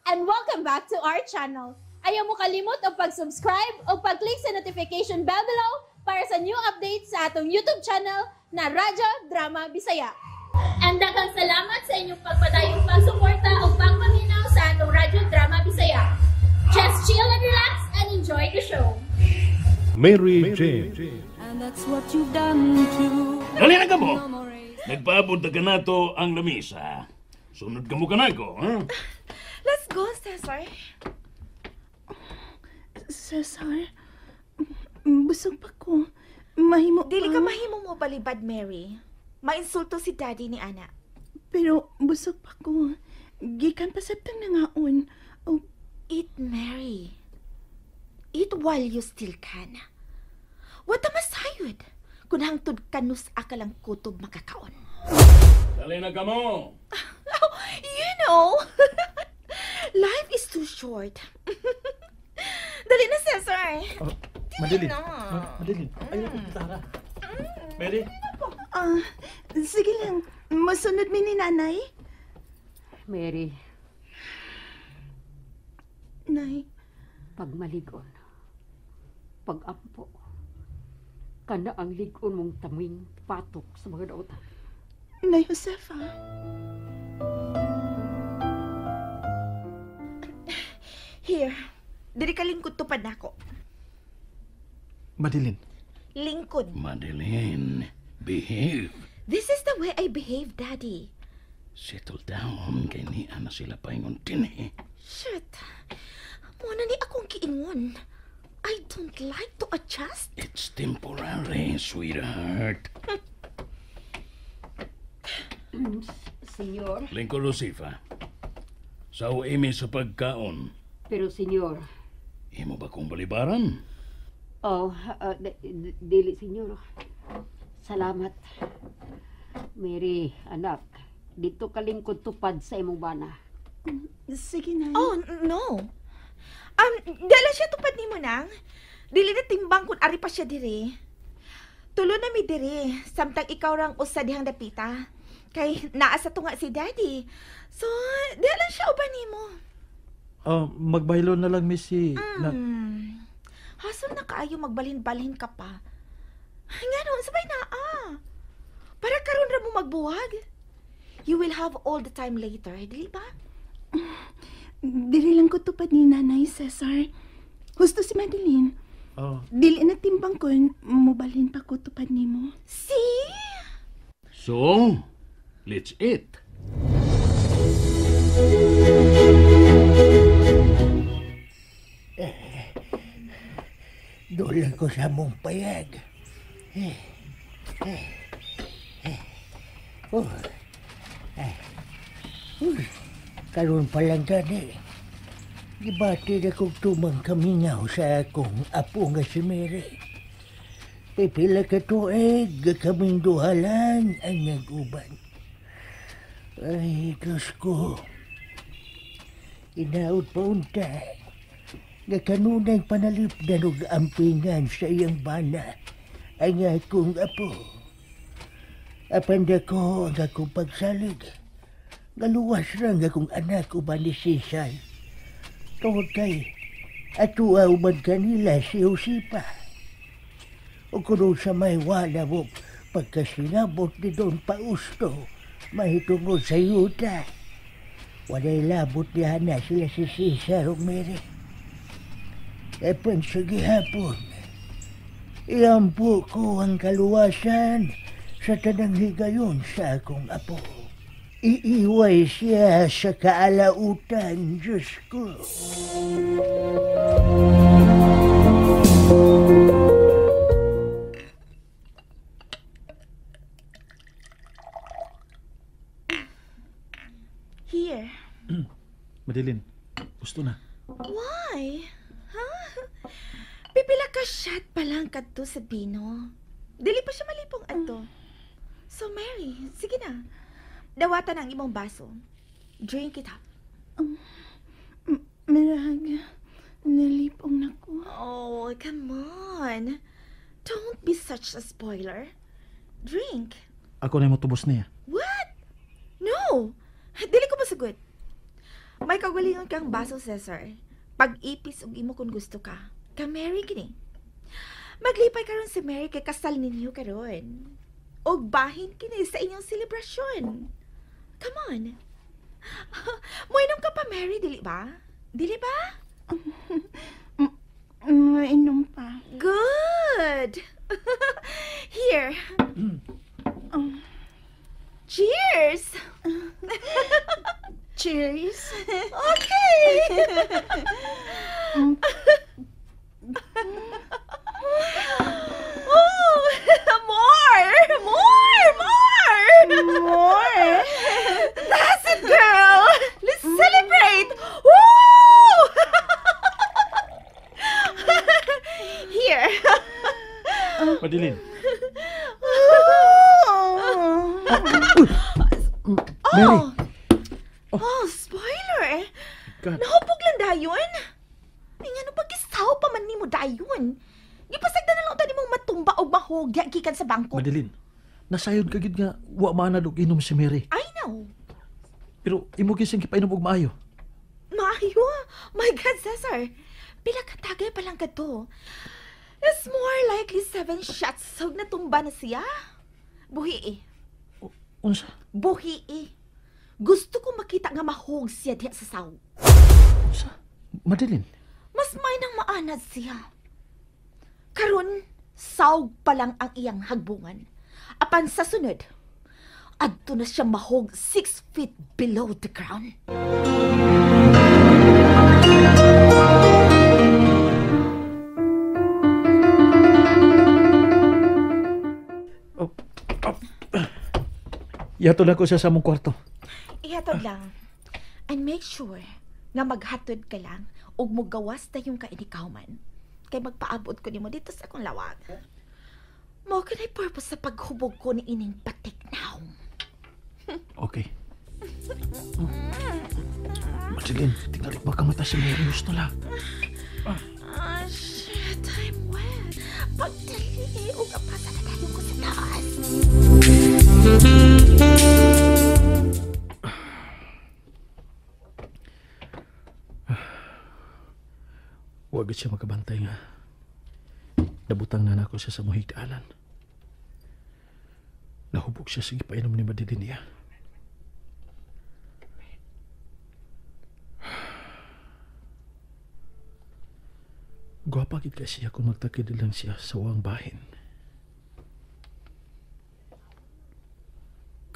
And welcome back to our channel. Ayaw mo kalimot og pag-subscribe o pag-click sa notification bell below para sa new updates sa atong YouTube channel na Radyo Drama Bisaya. And daghang salamat sa inyong pagpadayong pagsuporta o pagpaminaw sa atong Radyo Drama Bisaya. Just chill and relax and enjoy the show. Mary Jane. And that's what you've done to Dali na ka mo. Nagpaabot na ka nato ang lamisa. Sunod ka mo kanako, ha? Let's go, Cesar. Cesar, busog pa ko. Mahimo Dili pa. ka mahimo mo balibad, Mary. Mainsulto si Daddy ni Ana. Pero busog pa ko. Gikan pa sabtang nangaon. Oh, Eat, Mary. Eat while you still can. Wata masayod kung hangtod kanus akalang kutob makakaon. Dali na ka mo. Oh, you know, life is too short. Dali na, Cesar. Oh, Madeline. na. Madeline. Ayaw ko gitara. Mary? ah, sige lang. Masunod mi ni Nanay. Mary, Nay, pagmaligon, pagampo, kana ang ligon mong taming patok sa mga dautan. Nay Josefa. Here, dili ka lingkod tupad nako. Madeline. Lingkod. Madeline, behave. This is the way I behave, Daddy. Settle down kay niya na sila paingon dinhi. Shit. Muna ni akong kiingon. I don't like to adjust. It's temporary, sweetheart. Senyor, Lingkod Josefa, sa imi sa pagkaon, pero senyor, imo ba kong balibaran? oh, dili senyor. Salamat. Mary, anak, dito ka lingkod tupad sa imong bana. Sige, Nay. Oh, no. Dala siya tupad nimo nang. Dili na timbang kung ari pa siya diri. Tulo na mi diri, samtang ikaw rang usa dihang dapita. Kay naa sa tunga si Daddy. So, dala siya uban nimo. Oh, magbaylo na lang, Missy. Na, Hasol na kaayo magbalhin-balhin ka pa. Ngano, sabay na ah. Para karon ra mo magbuwag. You will have all the time later, dili ba? Dili lang ko tupad ni Nanay, Cesar. Husto si Madeline. oh, Dili na timbang ko, mubalhin pa ko tupad nimo. See? So, let's eat. Doon ko sa mong payag. Oh. Uy, karon pa lang gani. Gibati na kong tumang kamingaw sa akong apo nga si Mary. Pipila ka tuig, kaming duha lang ang nag-uban. Ay, Diyos ko. Inaot pa unta. Nga kanunay panalipdan og ampingan sa iyang bana ang akong apo. Apan ko ang akong pagsalig. Nga luwas ra ang akong anak uban ni Cesar. Tungod kay atua uban kanila si Josipa. O kuno sa may wala mo pagkasinabot ni Don Pausto mahitungod sa yuta. Walay labot niya na sila si Cesar ug Mary. Epan sa gihapon, iampo ko ang kaluwasan sa tanang higayon sa akong apo. Iiway siya sa kaalautan, Diyos ko. Here. Madeline, gusto na. Why? Huh? Pipila ka shot pa lang kadto sa Bino. Dili pa siya malipong adto. So Mary, sige na. Dawatan ang imong baso. Drink it up. Mirag, nalipong na ko. Oh, come on. Don't be such a spoiler. Drink. Ako na mo tubos niya. What? No! Dili ko masagot. May kagalingon kang baso, Cesar. Pag-ipis og imo kung gusto ka. Ka Mary kini. Maglipay karon si Mary kay kasal ninyo karon. Og bahin kini sa inyong selebrasyon. Come on. Moinom ka pa, Mary, dili ba? Dili ba? Mainom pa. Good. Here. Cheers. Cheers. Okay. Oh, more, more, more. More. That's it, girl. Let's celebrate. Woo! Here. Madeline. Mary. Oh. Oh, spoiler. God. Nahupog lang dayon. Ay, nga, pagkisaw pa man nimo dayon. Gipasagdan na lang unta nimong matumba og mahugya gikan sa bangko. Madeline, nasayod ka gid nga wa man og inom si Mary. I know. Pero imo gyud siyang gipainom og maayo. Maayo? My God, Cesar. Pila ka tagay pa lang kadto. It's more likely 7 shots so natumba na siya. Buhi eh. Unsa? Buhi eh. Gusto ko makita nga mahog siya diha sa saw. Unsa? Madeline? Mas may nang maanad siya. Karon, sawg pa lang ang iyang hagbungan. Apan sa sunod, adto na siya mahog 6 feet below the ground. Oh, oh. Ihatod na ko siya sa among kwarto. Ihatod lang. And make sure nga maghatod ka lang ug mugawas na yung kainikaw man. Kay magpaabot ko nimo dito sa akong lawag. Mao kanay purpose sa paghubog ko ni ining patik now. Okay. Madeline, tingnan ba ka mata si Mary? Gusto lang. Ah, shit. I'm wet. Pagdali, ug apasa na tayo ko sa taas. Huwag siya magkabantay nga. Nabutang na nako siya sa muhigdaanan. Nahubog siya sa gipainom ni Madeline niya. Gwapa gid kay siya kung magtakid lang siya sa uwang bahin.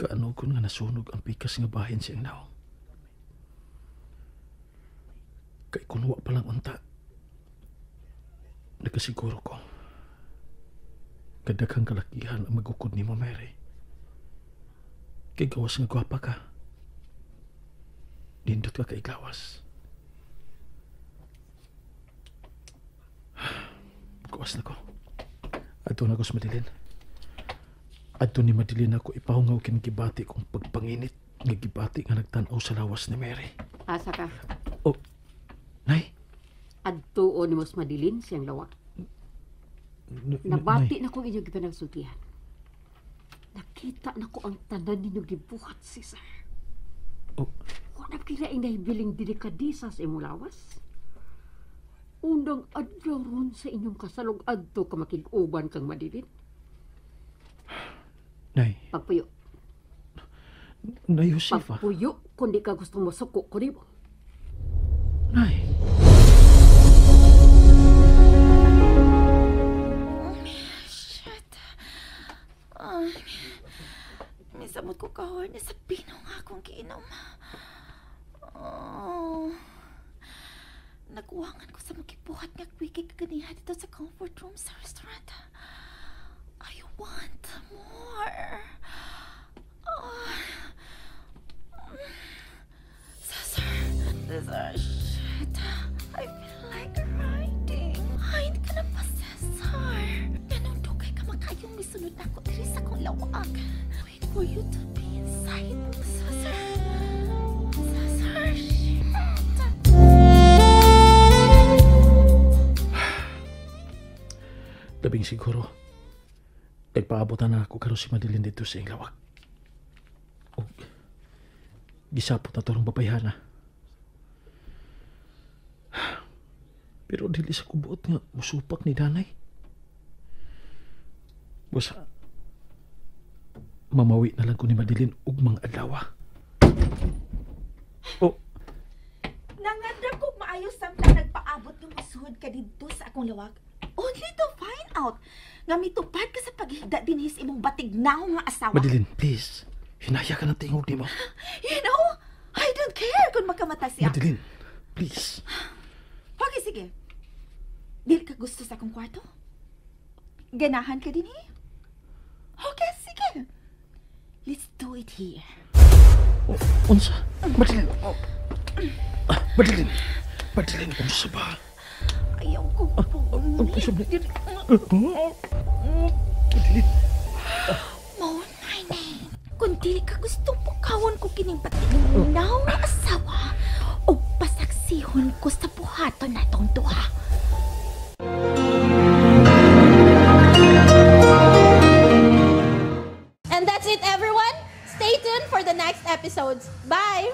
Kaano kun nga nasunog ang pikas nga bahin siyang naong. Kay kun wa pa lang unta, nakasiguro ko kadaghang kalakihan ang magukod ni mo, Mary. Kay gawas nga gwapa ka, nindot ka kay gawas. Gawas na ko. Adto na ko sa Madeline. Adto ni Madeline ako ipahungaw kini gibati kong pagpanginit nga gibati nga nagtan-aw sa lawas ni Mary. Asa ka? Oh, Nay. Adto o ni Mos Madeline siyang lawak. Nabati na kong inyong gipanagsultihan. Nakita na ko ang tanan ninyong gibuhat, Cesar. Oh. Wala kira inahibiling delikadisa sa imong lawas. Unang adlaw ron sa inyong kasalog adto ka makig-uban kang Madeline. Nay. Pagpuyo. Nay, Josefa. Pagpuyo kung di ka gusto masuko ko nimo. Nay. Misamot ko kahor na sa pino nga akong kiinom. Oh, nagkuhangan ko sa makibuhat nga quickie kaganiha dito sa comfort room sa restaurant. I want more. Oh. Cesar, Cesar, shit. I feel like riding. Ay, hindi ka na pa, Cesar. Ganun dugay ka makayong misunod na ako diri sa akong lawag. Wait for you to be inside, Cesar. Cesar, shit. Labing siguro, nagpaabot na ako karon si Madeline dito sa iyang lawag. Og gisapot na torong babayhana. Pero dili sa kubuot nga musupak ni Danay. Basta, mamawi na lang ko ni Madeline og mga adlaw. Oh, Nangandam ko maayo samtang nagpaabot ng masuhod ka didto sa akong lawag. Only to find out nga mitupad ka sa paghigda dinhi sa imong batignaw nga asawa. Madeline, please. Hinaya ka ng tingog nimo. You know, I don't care kung makamata siya. Madeline, please. Okay, sige. Dili ka gusto sa akong kwarto? Ganahan ka dinhi? Okay, sige. Let's do it here. Oh, unsa? Madeline. Oh. Ah, Madeline. Madeline, unsa ba? Ayaw ko po. Unsa ba? Madeline. Mao na ni. Kung dili ka gustong pukawon ko kining batignaw nga asawa, o pasaksihon ko sa buhaton natong duha. And that's it, everyone. Stay tuned for the next episodes. Bye!